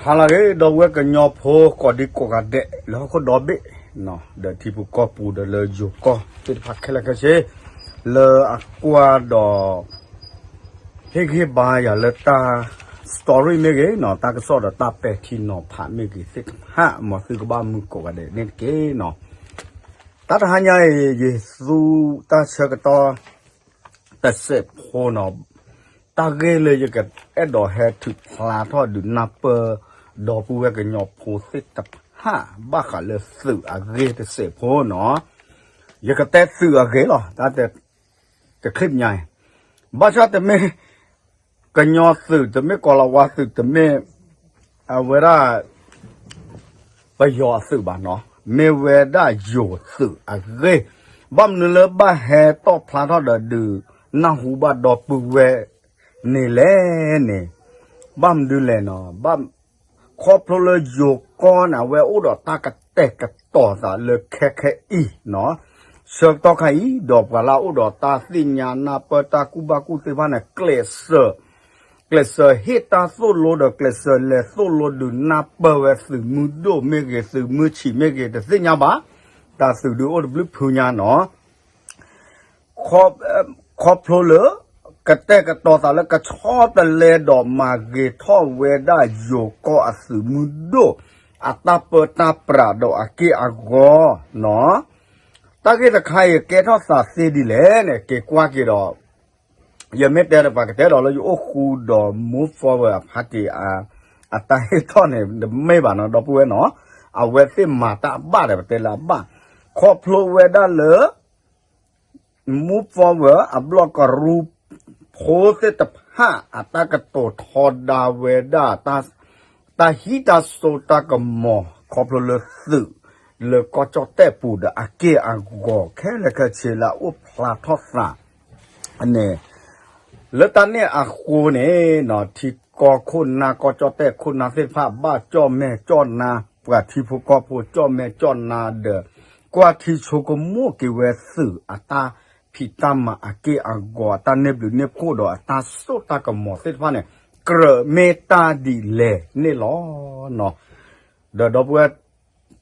ဖးလၢဂ့ၤ ဒီပုၢ်ဝဲၢ်ကညီဖိကိးဒံကိးဂၤဒဲး လၢဟီၣ်ခိၣ်ဒီဘ့ၣ် ဒီးထံပူၤကီၢ်ပူၤဒီးလၢယိၤကီၢ်သ့ၣ်တဖၣ်ခဲလၢာ်ခဲဆ့ လၢအကွၢ်ဒီး ဟ့ၣ်ဂံၢ်ဟ့ၣ်ဘါယၤလၢတၢ် story မ့ၢ်ဂ့ၤနီၤ တၢ်ကစီၣ်ဒီးတၢ်ပဲာ်ထံနီၤဖးမ့ၢ်ဂ့ၤသ့ၣ်တဖၣ် မ်သုကဘၣ်မုာ်ကိးဂၤဒဲးန့ၣ်တက့ၢ်နီၤ. တၢ်တဟါညါအံၤ ယသူတၢ်ဆၢကတီၢ် တစဲးဖိနီၤ တၢ်ဂ့ၢ်လၢယကအဲၣ်ဒိးဟဲထုးဖျါထီၣ်ဒုး နၢ်ပၢၢ်ဒီပုၢ်ဝဲၢ်ကညီဖိသ့ၣ်တဖၣ် ဘၣ်ဃးလၢသုးအဂ့ၢ်တစဲးဖိနီၤ. ယကတဲသုးအဂ့ၢ်လီၤ တၢ်တ တချံးညါအံၤ ဘၣ်ဆၣ်တမ့ၢ် ကညီသုး တမ့ၢ်ကီၤလၤဝါသုး တမ့ၢ် အဝဲဒၣ် ပယီၤအသုးဘၣ်နီၤ မ့ၢ်ဝဲဒၣ်ယိၤသုးအဂ့ၢ် ဘၣ်မနုၤလၢဘၣ်ဟဲတီၣ်ဖျါထီၣ်ဒီးဒုး နၢ်ဟူဘၣ်ဒီပုၢ်ဝဲၢ်န့ၣ်လဲၣ်န့ၣ် ဘၣ်မနုၤလဲၣ်နီၤ ဘၣ် ခီဖျိလၢယိၤကီၢ်န့ၣ် အဝဲအိၣ်ဒီးတၢ်ကတဲာ်ကတီၤသးလၢခဲခဲအံၤနီၤ ဆၢကတီၢ်ခါအံၤ ဒီးပှၤလၢအအိၣ်ဒီးတၢ်သ့ၣ်ညါနၢ်ပၢၢ်တၢ်ကူၣ်ဘၣ်ကူၣ်သ့ၣ်တဖၣ်န့ၣ် ကျဲးစၢး ကျဲးစၢးဟ့ၣ်တၢ်သိၣ်လိဒီးကျဲးစၢးလဲၤသိၣ်လိဒုးနၢ်ပၢၢ်ဝဲသုးမုၢ်ဒိၣ်မ့ၢ်ဂ့ၤ သုးမုၢ်ဆံးမ့ၢ်ဂ့ၤ တသ့ၣ်ညါဘၣ် တၢ်သုးဒုးအိၣ်တဘျုးဖုညါနီၤ ခီဖျိလၢ ကတဲာ်ကတီၤသးလၢကဆီတလဲဒီးမၤဂ့ၤထီၣ်ဝဲဒၣ်ယိၤကီၢ်အသုးမုၢ်ဒိၣ် အတၢ်ပၢတၢ်ပြးဒီးအက့ၢ်အဂီၤနီၤ တၢ်ဂ့ၢ်တခါအံၤကဲထီၣ်သးသ့ဒ်လဲၣ်န့ၣ် က့ၤကွၢ်က့ၤဒီး ယမ့ၢ်တဲဒီးပှၤကတဲဒီးလၢယအိၣ်ဃူဒီး Move Forward အဖါတံၢ် အတၢ်ဟ့ၣ်ထီၣ်န့ၣ် တမ့ၢ်ဘၣ်နီၤ ဒီပုၢ်ဝဲၢ်နီၤ အဝဲသ့ၣ်မၤတၢ်အဘၣ်ဒီး ပတဲလၢအဘၣ် ခီဖျိဝဲဒၣ်လၢ Move Forward အဘျီၣ်ကရူၢ်ဖိသ့ၣ်တဖၣ် အတၢ်ကတိၤထီဒါဝဲဒၣ် တၢ်ဟံးတၢ်စိတၢ်ကမီၤ ခီဖျိလၢသုး လၢကီၢ်ကၠီၣ်တဲၣ်ပူၤဒီးအက့ၢ်အဂီၤခဲလၢာ်ခဲဆ့လၢအအိၣ်ဖျါထီၣ်သးန့ၣ် လၢတၢ်န့ၣ်အဃိန့ၣ် ထံကီၢ်ခိၣ်နၢ် ကီၢ်ကၠီၣ်တဲၣ်ခိၣ်နၢ်သ့ၣ်တဖၣ် ဘၣ်ကၠီၣ်မဲာ်ကၠီၣ်နါ ပှၤထံဖိကီၢ်ဖိကၠီၣ်မဲာ်ကၠီၣ်နါဒီး ကွၢ်ထံဆိကမိၣ်က့ၤဝဲသုးအတၢ်ဖံးတၢ်မၤအက့ၢ်အဂီၤ အတၢ်န့ၢ်ဘျုးန့ၢ်ဖှိၣ်ဒီးအတၢ်စိတၢ်ကမီၤသ့ၣ်တဖၣ်န့ၣ် ကြၢးမ့ၢ်တၢ်ဒ်လဲၣ်န့ၣ်လီၤ. ဒီးဒီပုၢ်ဝဲၢ်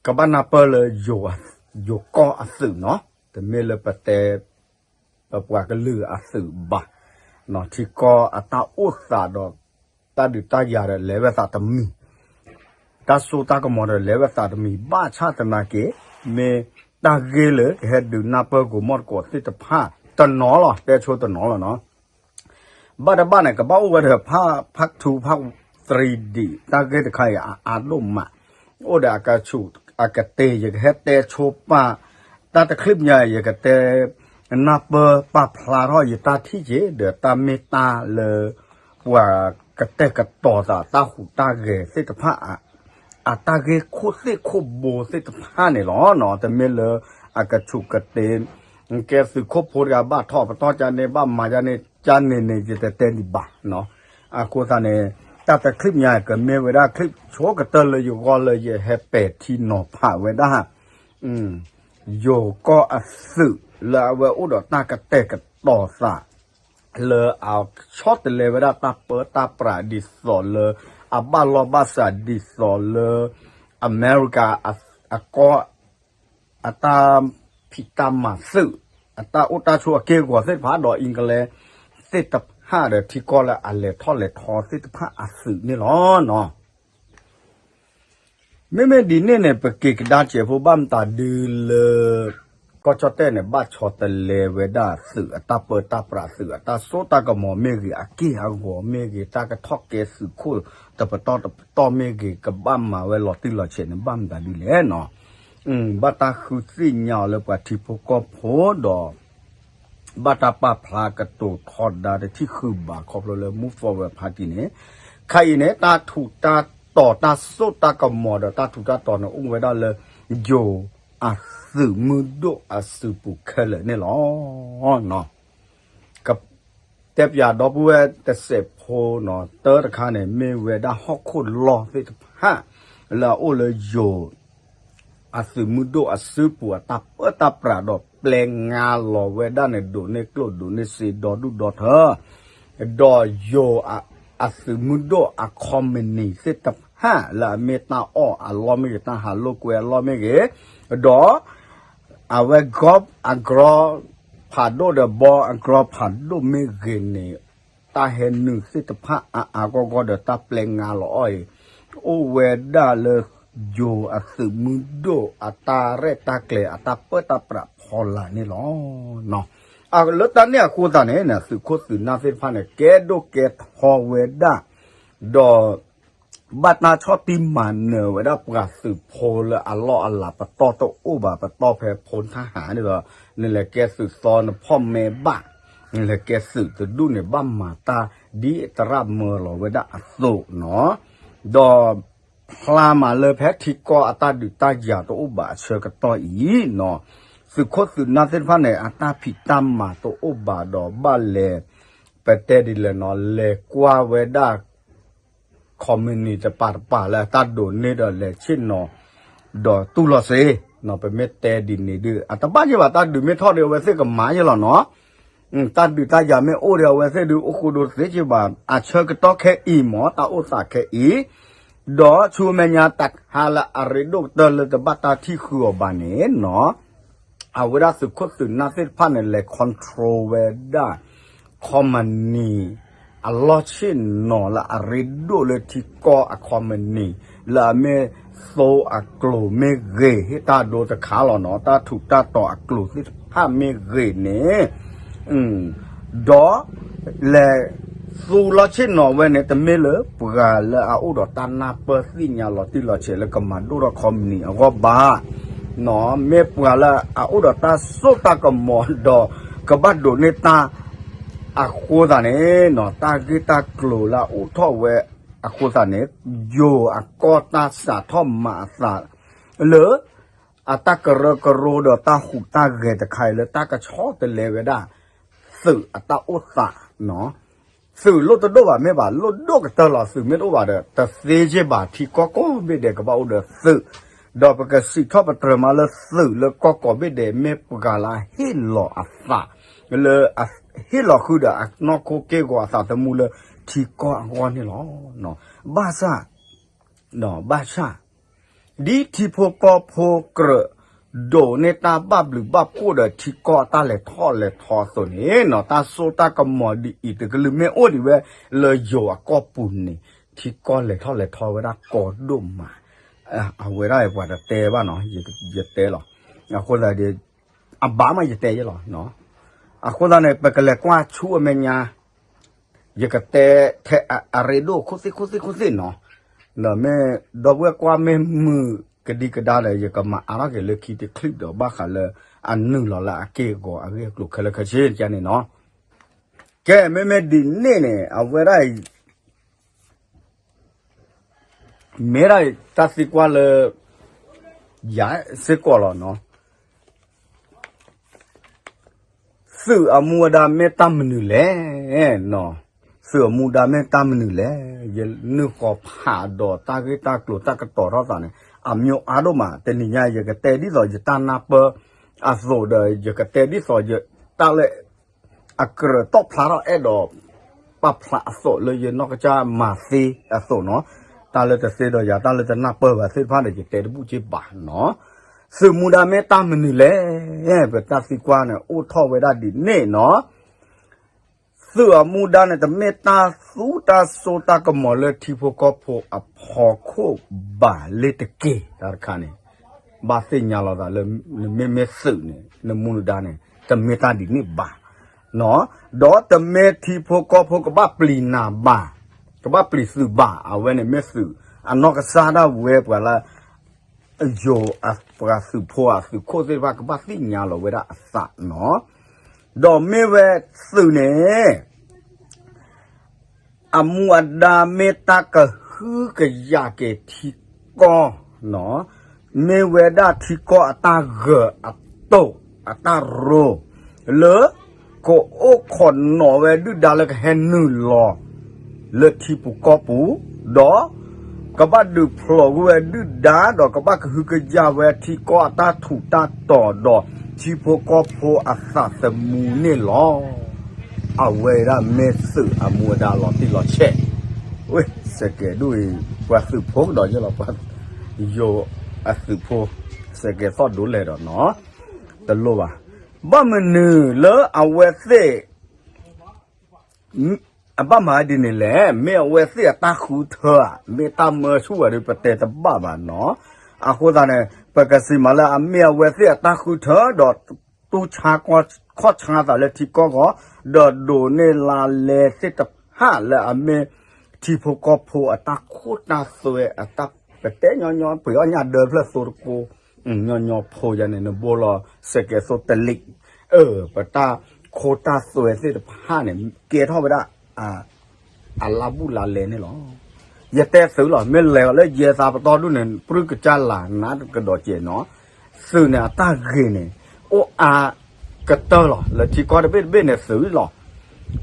ကဘၣ်နၢ်ပၢၢ်လၢ ယိၤကီၢ်အသုးနီၤ တမ့ၢ်လၢပတဲ ပပှၤကလုာ်အသုးဘၣ် ထံကီၢ်အတၢ်အိၣ်သးဒီး တၢ်ဒုးတၢ်ယၤဒီးလဲၤဝဲသးတမံၤ တၢ်စိတၢ်ကမီၤဒီးလဲၤဝဲသးတမံၤ ဘၣ်ဆၣ်သနာ်က့ မ့ၢ်တၢ်ဂ့ၢ်လၢကဟဲဒုးနၢ်ပၢၢ်ကိးမီၢ်သကိးသ့ၣ်တဖၣ်တနီၤလီၤ တဲဆိတနီၤလီၤနီၤ ဘၣ်တဘၣ်န့ၣ် ကဘၣ်အိၣ်ဝဲဒီး part two part three ဒံး တၢ်ဂ့ၢ်တခါအံၤအအါဒိၣ်မး အိၣ်ဒီးအကဆူးအကတ့ၢ် ယကဟဲတဲဆိပာ် တၢ်တချံးမး ယကတဲ နၢ်ပၢၢ်ပာ်ဖျါထီၣ်ယတၢ်ထံၣ်က့ၤ ဒီးတၢ်မ့ၢ်တၢ်လၢ ပှၤကတဲာ်ကတီၤသးတၢ်ဟူးတၢ်ဂဲၤသ့ၣ်တဖၣ် အတၢ်ဂ့ၢ်ခိၣ်သ့ၣ်ခိၣ်ဘိသ့ၣ်တဖၣ်န့ၣ်လီၤ. တမ့ၢ်လၢအကဆူးကတ့ၢ် ကဲသုးခိၣ်ဖိတဂၤဘၣ်ထီၣ်ပတီၢ်ကန့ၣ် ဘၣ်မၤယါန့ၣ် ကန့ၣ်န့ၣ် ယတတဲဒံးဘၣ်. အဃိသတးန့ၣ် တၢ်တချံးမး ကမ့ၢ်ဝဲဒၣ်ချံးဆိကတၢၢ်လၢယဂီၢ်လၢယဟဲပဲာ်ထံနီၤဖးဝဲဒၣ် ယိၤကီၢ်အသုးလၢအဝဲအိၣ်ဒီးတၢ်ကတဲာ်ကတီၤသး လၢအဆီတလဲဝဲဒၣ်တၢ်ပၢတၢ်ပြးဒ်သိးလၢ အဘၣ်လီၢ်ဘၣ်စးဒ်သိးလၢ အမဲရကၤ အကီၢ် အတၢ်ဖံးတၢ်မၤသုး အတၢ်အိၣ်တၢ်ဆိးအက့ၢ်အဂီၤသ့ၣ်တဖၣ်ဒီး အင်္ဂလန်သ့ၣ်တဖၣ်ဒီးထံကီၢ်လၢအလဲၤထီၣ်လဲၤထီသ့ၣ်တဖၣ်အသုးန့ၣ်လီၤ. မ့မ့ၢ်ဒ်န့ၣ်န့ၣ် ပက့ၤကဒါစဲးဖိဘၣ်မတၤဒုလၢ ကီၢ်ကၠီၣ်တဲၣ်န့ၣ် ဘၣ်ဆီတလဲဝဲဒၣ်သုးအတၢ်ပၢတၢ်ပြးသုးအတၢ်စိတၢ်ကမီၤမ့ၢ်ဂ့ၤ အက့ၢ်အဂီၤမ့ၢ်ဂ့ၤ တၢ်ကထီၣ်ကဲသုးခိၣ်တပတီၢ်တပတီၢ်မ့ၢ်ဂ့ၤ ကဘၣ်မၤဝဲလီၤတံၢ်လီၤဆဲးန့ၣ် ဘၣ်မတၤဒ်လဲၣ်နီၤ. ဘၣ်တၢ်ဃုသ့ၣ်ညါအီၤလၢပှၤထံဖိကီၢ်ဖိဒီး ဘၣ်တၢ်ပာ်ဖျါကတိၤထီဒါတထံၣ်ဃုာ်ဘၣ်ခီဖျိလၢ Move Forward Party န့ၣ် ခါအံၤန့ၣ် တၢ်ထူးတၢ်တီၤတၢ်စိတၢ်ကမီၤဒီးတၢ်ထူးတၢ်တီၤန့ၣ် အိၣ်ဝဲဒၣ်လၢ ယိၤအသုးမုၢ်ဒိၣ်အစုပူၤခဲလၢာ်န့ၣ်လီၤ. ကတဲပၠးဒီပုၢ်ဝဲၢ်တစဲးဖိနီၤ တၢ်တခါန့ၣ် မ့ၢ်ဝဲဒၣ်ဟီၣ်ခိၣ်လီၢ်သ့ၣ်တဖၣ် လၢအအိၣ်လၢယိၤ အသုးမုၢ်ဒိၣ်အစုပူၤအတၢ်ပၢတၢ်ပြးဒီးပျဲငါလီၤဝဲဒၣ်န့ၣ် ဒိးန့ၢ်ကျိၣ်ဒိးန့ၢ်စ့ဒီဒူၣ်ဒီထၢ ဒီးယိၤအသုးမုၢ်ဒိၣ်အ company သ့ၣ်တဖၣ် တၢ်ဟးလၢအမ့ၢ်တၢ်အီၣ်အလီၢ်မ့ၢ်ဂ့ၤ, တၢ်ဟးလိာ်ကွဲအလီၢ်မ့ၢ်ဂ့ၤ, ဒီး အဝဲ golf အကရီဖးဒိၣ်ဒီး ball အကရီဖးဒိၣ်မ့ၢ်ဂ့ၤန့ၣ်, တၢ်ဟဲနုာ်သ့ၣ်တဖၣ်အါအါဂီၢ်ဂီၢ်ဒီးတၢ်ပျဲငါလီၤအီၣ်အံၤ, အိၣ်ဝဲဒၣ်လၢ ယိၤအသုးမုၢ်ဒိၣ် အတၢ်ရဲၣ်တၢ်ကျဲၤ အတၢ်ပၢတၢ်ပြးဖီလာ်န့ၣ်လီၤ. လၢတၢ်န့ၣ်အဃိသတးန့ၣ် သုးခိၣ်သုးနၢ်သ့ၣ်တဖၣ်န့ၣ် ကဲဒိၣ်ကဲထီဝဲဒၣ်, ဒီး ဘၣ်တၢ်ဆီၣ်တံၢ်မၤနၢၤဝဲဒၣ်ပှၤသုးဖိလၢအလီၢ်အလၤ ပတီၢ်တအိၣ်ဘၣ်, ပတီၢ်ဖဲဖိထၢၣ်ဟးန့ၣ်ဒီး နလဲၤကဲသုးသီနဖီၣ်မဲဘၣ်, နလဲၤကဲသုးတဒူၣ်န့ၣ် ဘၣ်မၤတၢ်ဒ်သရၣ်မၢလီၤဝဲဒၣ်အသိးနီၤ, ဒီး ဖျါမးလၢဖဲထံကီၢ်အတၢ်ဒုးတၢ်ယၤတအိၣ်ဘၣ်အဆၢကတီၢ်အံၤနီၤ, သုးခိၣ်သုးနၢ်သ့ၣ်တဖၣ်န့ၣ် အတၢ်ဖံးတၢ်မၤတအိၣ်ဘၣ်ဒီးဘၣ်လဲၤ, ပတဲဒ်လဲၣ်နီၤ, လဲၤကွၢ်ဝဲဒၣ် company တပၤတပၤလၢအတၢ်ဒိးန့ၢ်ဒီးလဲၤဆ့ၣ်နီၤ, ဒီးတူၢ်လီၤစ့, ပမ့ၢ်တဲဒ်န့ၣ်ဒီး အတဘၣ်ယဲၢ်ဘၣ်, တၢ်ဒုးမ့ၢ်ထီၣ်ဒီး အဝဲသ့ၣ်ကမၤယဲၢ်လီၤနီၤ. တၢ်ဒုးတၢ်ယၤမ့ၢ်အိၣ်ဒီး အဝဲသ့ၣ်ဒုးအိၣ်ဃိဒိသ့က့ဘၣ်, အဆၢကတီၢ်ခဲအံၤမ့ၢ် တၢ်အိၣ်သးခဲအံၤ, ဒီးဆူမဲာ်ညါတဟါလၢအရ့ဒိၣ်ကတၢၢ်လၢတဘၣ်တၢ်ထံၣ်ဃုာ်အီၤဘၣ်န့ၣ်နီၤ, အဝဲဒၣ်သုးခိၣ်သုးနၢ်သ့ၣ်တဖၣ်န့ၣ် လဲၤ control ဝဲဒၣ် company အလီၢ်ဆ့ၣ်နီၤလၢအရ့ဒိၣ်လၢထံကီၢ်အ company လၢအမ့ၢ်သိအကျိၤမ့ၢ်ဂ့ၤ, ဟ့ၣ်တၢ်ဒိတခါလီၤနီၤ, တၢ်ထူးတၢ်တီၤအကျိၤသ့ၣ်တဖၣ်မ့ၢ်ဂ့ၤန့ၣ်, ဒီး လဲၤသူလီၢ်ဆ့ၣ်နီၤဝဲန့ၣ် တမ့ၢ်လၢပှၤလၢအအိၣ်ဒီးတၢ်နၢ်ပၢၢ်သ့ၣ်ညါလီၤတံၢ်လီၤဆဲးလၢကမၤဒိၣ်ထီၣ် company အဂီၢ်ဘၣ်, မ့ၢ်ပှၤလၢအအိၣ်ဒီးတၢ်စိတၢ်ကမီၤဒီး ကဘၣ်ဒိးန့ၢ်တၢ်အဃိသတးန့ၣ်နီၤ, တၢ်ဂ့ၢ်တၢ်ကျိၤလၢအအိၣ်ထီၣ်ဝဲအဃိသတးန့ၣ်, ယိၤအကီၢ်တၢ်စးထီၣ်မၤအသးလၢ အတၢ်ကရၢကရိဒီးတၢ်ဟူးတၢ်ဂဲၤတခါအံၤလၢတၢ်ကဆီတလဲဝဲဒၣ် သုးအတၢ်အိၣ်သးနီၤ, သုးလိၣ်တဒိၣ်ဘၣ်မ့ၢ်ဘၣ်, လိၣ်ဒိၣ်ကတၢၢ်လီၤ, သုးမ့ၢ်တအိၣ်ဘၣ်ဒီး တသ့က့ဘၣ်, ထံကီၢ်ကိးဘ့ၣ်ဒဲးကဘၣ်အိၣ်ဒီးသုး, ဒီးပကစံးထီၣ်ပတြၢၤမးလၢသုးလၢကီၢ်ကိးဘ့ၣ်ဒဲး မ့ၢ်ပှၤလၢအဟ့ၣ်လီၤအသး, လၢအဟ့ၣ်လီၤဃုာ်ဒီးအနီၢ်ခိက့ၢ်ဂီၤအသးသမူလၢထံကီၢ်အဂီၢ်န့ၣ်လီၤ. ဘၣ်ဆၣ် ဘၣ်ဆၣ် ဒ်ထံဖိကီၢ်ဖိကြၢးဒိးန့ၢ်တၢ်ဘၣ်ဘျုးဘၣ်ဖှိၣ်ဒီးထံကီၢ်အတၢ်လဲၤထီၣ်လဲၤထီအသိးန့ၣ်နီၤ, တၢ်စိတၢ်ကမီၤဒ်အံၤတကလုာ်မ့ၢ်အိၣ်ဒံးဝဲလၢယိၤအကီၢ်ပူၤန့ၣ်, ထံကီၢ်လဲၤထီၣ်လဲၤထီဝဲဒၣ်ကီဒိၣ်မး, အဝဲဒၣ်ပှၤတတဲဘၣ်နီၤ, ယတဲလီၤ. အဃိသတးဒီး အဘၣ်မးယတဲယဲလီၤ. အဃိသတးန့ၣ် ပကလဲၤကွၢ်ဆူအမဲာ်ညါ ယကတဲထဲအရ့ဒိၣ်ခိၣ်သ့ၣ်ခိၣ်သ့ၣ်ခိၣ်သ့ၣ်နီၤ, ဒီးမ့ၢ်ဒီပုၢ်ဝဲၢ်ကွၢ်မ့ၢ်မုာ်ကဒံကဒါဒီး ယကမၤအါထီၣ်က့ၤလၢခံတချုးဒီး ဘၣ်ဃးလၢအနုာ်လီၤလၢအက့ၢ်အဂီၤအဂ့ၢ်အကျိၤခဲလၢာ်ခဲဆ့န့ၣ်နီၤ. ကဲ မ့မ့ၢ်ဒ်န့ၣ်န့ၣ် အဝဲဒၣ် မ့ၢ်ဒၣ်တၢ်သံကွၢ်လၢ ယၤစ့ၢ်ကီးလီၤနီၤ. သုးအမူအဒါမ့ၢ်တၢ်မနုၤလဲၣ်နီၤ, သုးအမူဒါမ့ၢ်တၢ်မနုၤလဲၣ်, ယနုာ်ဃီၤဖးဒီးတၢ်ဂ့ၢ်တၢ်ကျိၤတၢ်ကတီၤထီၣ်သးန့ၣ် အမျိုးအါဒိၣ်မး, တနံၤညါယကတဲဒ်သိးယတၢ်နၢ်ပၢၢ်အသိးဒီး ယကတဲဒ်သိးယတၢ်လၢ အကြၢးတီၣ်ဖျါထီၣ်အဲၣ်ဒိးပာ်ဖျါအသိးလၢယနီၢ်ကစၢ်မၤသ့အသိးနီၤ, တၢ်လၢတသ့ဒီးယၤ တၢ်လၢတနၢ်ပၢၢ်ဘၣ်သ့ၣ်တဖၣ်ဒီး ယတဲတဘူၣ်က့ဘၣ်နီၤ. သုးမူဒါမ့ၢ်တၢ်မနုၤလဲၣ်, ပတၢ်သံကွၢ်န့ၣ် အိၣ်ထီၣ်ဝဲဒၣ်ဒ်န့ၣ်နီၤ. သုးအမူဒါန့ၣ် တမ့ၢ်တၢ်သူတၢ်စိတၢ်ကမီၤလၢထံဖိကီၢ်ဖိအဖီခိၣ်ဘၣ်လ့ၤတက့ၢ်. တၢ်တခါန့ၣ် ဘၣ်သ့ၣ်ညါလီၤသးလၢ နမ့မ့ၢ်သုးန့ၣ် နမူဒါန့ၣ် တမ့ၢ်တၢ်ဒ်န့ၣ်ဘၣ်နီၤ, ဒီးတမ့ၢ်ထံဖိကီၢ်ဖိကဘၣ်ပျံၤနၤဘၣ်, ကဘၣ်ပျံၤသုးဘၣ်, အဝဲန့ၣ်မ့ၢ်သုးအနီၢ်ကစၢ်ဒၣ်ဝဲပှၤလၢ ယိၤအပှၤသုးဖိအသုးခိၣ်သ့ၣ်တဖၣ်ကဘၣ်သ့ၣ်ညါလီၤဝဲဒၣ်အသးနီၤ, ဒီးမ့ၢ်ဝဲသုးန့ၣ် အမူအဒါမ့ၢ်တၢ်ကဟုကယာ်က့ၤထံကီၢ်နီၤ, မ့ၢ်ဝဲဒၣ်ထံကီၢ်အတၢ်ဂၢၤအတိာ်အတၢ်ရိ လၢ ကအိၣ်ခိးနီၣ်ဝဲဒုၣ်ဒါလၢကဟဲနုာ်လီၤ လၢထံပူၤကီၢ်ပူၤ, ဒီး ကဘၣ်ဒုးဖျိးကွံာ်ဝဲဒုၣ်ဒါ ဒီးကဘၣ်ကဟုကယာ်ဝဲထံကီၢ်အတၢ်ထူးတၢ်တီၤဒီးထံဖိကီၢ်ဖိအသးသမူန့ၣ်လီၤ. အဝဲဒၣ်မ့ၢ်သုးအမူအဒါလီၤတံၢ်လီၤဆဲး ဝဲစဲးကဲးဒိၣ်အံၤ ပှၤသုးဖိကဒီးယဲလီၤ, ပှၤယိၤအသုးဖိ စဲးကဲးသီၣ်ဒိၣ်လဲၣ်ဒီးနီၤ, တလိၣ်ဘၣ်. ဘၣ်မနုၤလၢအဝဲသ့ၣ် အဘၣ်မၤဒ်န့ၣ်လဲၣ်, မ့ၢ်အဝဲသ့ၣ်အတၢ်ဃုထၢဧါ, မ့ၢ်တၢ်မၢဆူၣ်ဝဲဒီး ပတဲတဘၣ်ဘၣ်နီၤ. အဃိသတးန့ၣ် ပကစံးမးလၢအမ့ၢ်အဝဲသ့ၣ်အတၢ်ဃုထၢဒီး တူၢ်ဆါခီၣ်ဆါသးလၢထံကီၢ်ဂီၤ, ဒီးဒိးန့ၢ်လါလဲသ့ၣ်တဖၣ်လၢအမ့ၢ်ထံဖိကီၢ်ဖိအတၢ်ခိၣ်တၢ်သွဲအတၢ် ပတဲညီညီ ပှ့ၤအီၣ်ညၣ်ဒၢဖျၢၣ်သိတကိး ညီညီဖိယါန့ၣ် နဘိလီၤစဲးကဲးသိၣ်တလံး, အၢ ပတၢ်ခိၣ်တၢ်သွဲသ့ၣ်တဖၣ်န့ၣ် ကဲထီၣ်ဝဲဒၣ် အလါဘူၣ်လါလဲန့ၣ်လီၤ. ယတဲသုးလီၤ, မ့ၢ်လဲၤလၢယဲသးပတီၢ်ဒူၣ်န့ၣ် ပြုၢ်ကစၢ်လၢ်နးကဒီးကဲးနီၤ, သုးန့ၣ်အတၢ်ဂ့ၤန့ၣ် အိၣ်အါကတၢၢ်လီၤ. လၢထံကီၢ်တဘ့ၣ်တဘ့ၣ်န့ၣ်သုးလီၤ.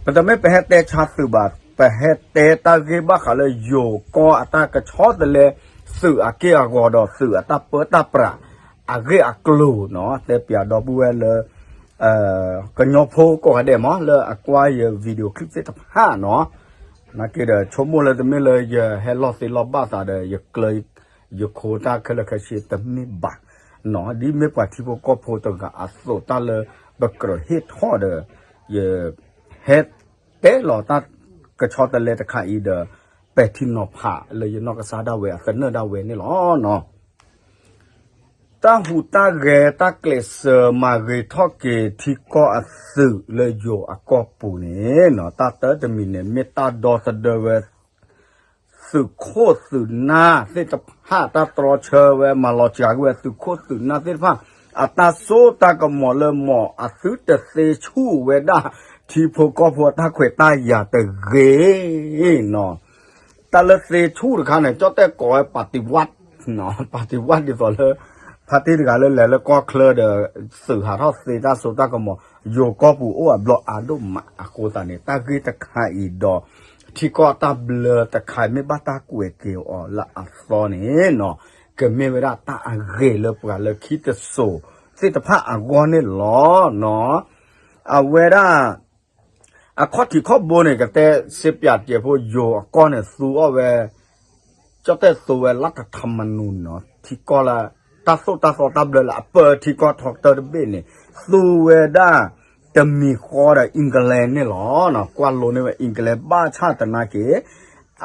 ပတမ့ၢ်ပဟဲတဲဆါသုးဘၣ်, ပဟဲတဲတၢ်ဂ့ၢ်ဘၣ်ဃးလၢယိၤကီၢ်အတၢ်ကဆီတလဲ သုးအက့ၢ်အဂီၤဒီးသုးအတၢ်ပၢတၢ်ပြး အဂ့ၢ်အကျိၤနီၤ, တဲပၠးဒီပုၢ်ဝဲၢ်လၢ ကညီဖိကိးဂၤဒဲးမး လၢအကွၢ်ယ video clip သ့ၣ်တဖၣ်နီၤ, နာ်က့ဒီး ဆိကမိၣ်လၢတမ့ၢ်လၢယဟဲလီၢ်သ့လီၢ်ဘၣ်သးဒီး ယကျၢၤ ယခိတၢ်ခဲလၢာ်ခဲဆ့တမ့ၢ်ဘၣ်နီၤ, ဒ်မ့ၢ်ပှၤထံဖိကီၢ်ဖိတဂၤအသိးတၢ်လၢပကြၢးဟ့ၣ်ထီၣ်ဒီး ယဟဲတဲလီၤတၢ်ကဆီတလဲတခါအံၤဒီး ပဲာ်ထံနီၤဖးလၢယနီၢ်ကစၢ်ဒၣ်ဝဲအသနၢၣ်ဒၣ်ဝဲန့ၣ်လီၤနီၤ. တၢ်ဟူးတၢ်ဂဲၤတၢ်ကျဲးစၢးမၤဂ့ၤထီၣ်က့ၤထံကီၢ်အသုးလၢယိၤအကီၢ်ပူၤန့ၣ်နီၤ, တၢ်တၢတမံၤန့ၣ် မ့ၢ်တၢ်ဒီသဒၢဝဲ သုးခိၣ်သုးနၢ်သ့ၣ်တဖၣ် တၢ်တြီဆၢဝဲမၤလီၤစှၤက့ၤဝဲသုးခိၣ်သုးနၢ်သ့ၣ်တဖၣ် အတၢ်စိတၢ်ကမီၤလၢမီၢ်အသုတသ့ဆူၣ်ဝဲဒၣ် ထံဖိကီၢ်ဖိအတၢ်ခွဲးတၢ်ယာ်တဂ့ၤနီၤ. တၢ်လၢသ့ဆူၣ်တခါန့ၣ် ကၠီၣ်တဲၣ်ကိးဝဲ ပၣ်တံၣ်ဝၣ် ပၣ်တံၣ်ဝၣ်ဒ်သိးလၢ ဖါတံၢ်တဂၤလၢလဲၤလၢကီၢ်ချၢဒီး သုးဟးထီၣ်သ့တၢ်စိတၢ်ကမီၤ ယိၤကီၢ်ပူၤအိၣ်အဘျီအါဒိၣ်မးအဃိသတးန့ၣ် တၢ်ဂ့ၢ်တခါအံၤဒီး ထံကီၢ်အတၢ်ဘျၢတခါအံၤ မ့ၢ်ဘၣ်တၢ်ကွဲးက့ၤအီၤလၢအသီန့ၣ်နီၤ, ကမ့ၢ်ဝဲဒၣ်တၢ်အဂ့ၤလၢပှၤလၢခံတစိၤသ့ၣ်တဖၣ်အဂီၢ်န့ၣ်လီၤနီၤ. အဝဲဒၣ် အခီၣ်ထံးခီၣ်ဘိန့ၣ် ကတဲစ့ပၠးတကဲးဖိယိၤအကီၢ်န့ၣ် သူအီၣ်ဝဲ ကၠီၣ်တဲၣ်သူဝဲလၢတၢ်ထမနူနီၤ, ထံကီၢ်လၢ တၢ်သိၣ်တၢ်သီတၢ်ဘျၢလၢအပၢထံကီၢ်ထီကတၢၢ်တဘ့ၣ်န့ၣ် သူဝဲဒၣ် တမံၤဃီဒီး England န့ၣ်လီၤ. ကွၢ်လိန့ၢ်ဝဲ England ဘၣ်ဆၣ်သနာ်က့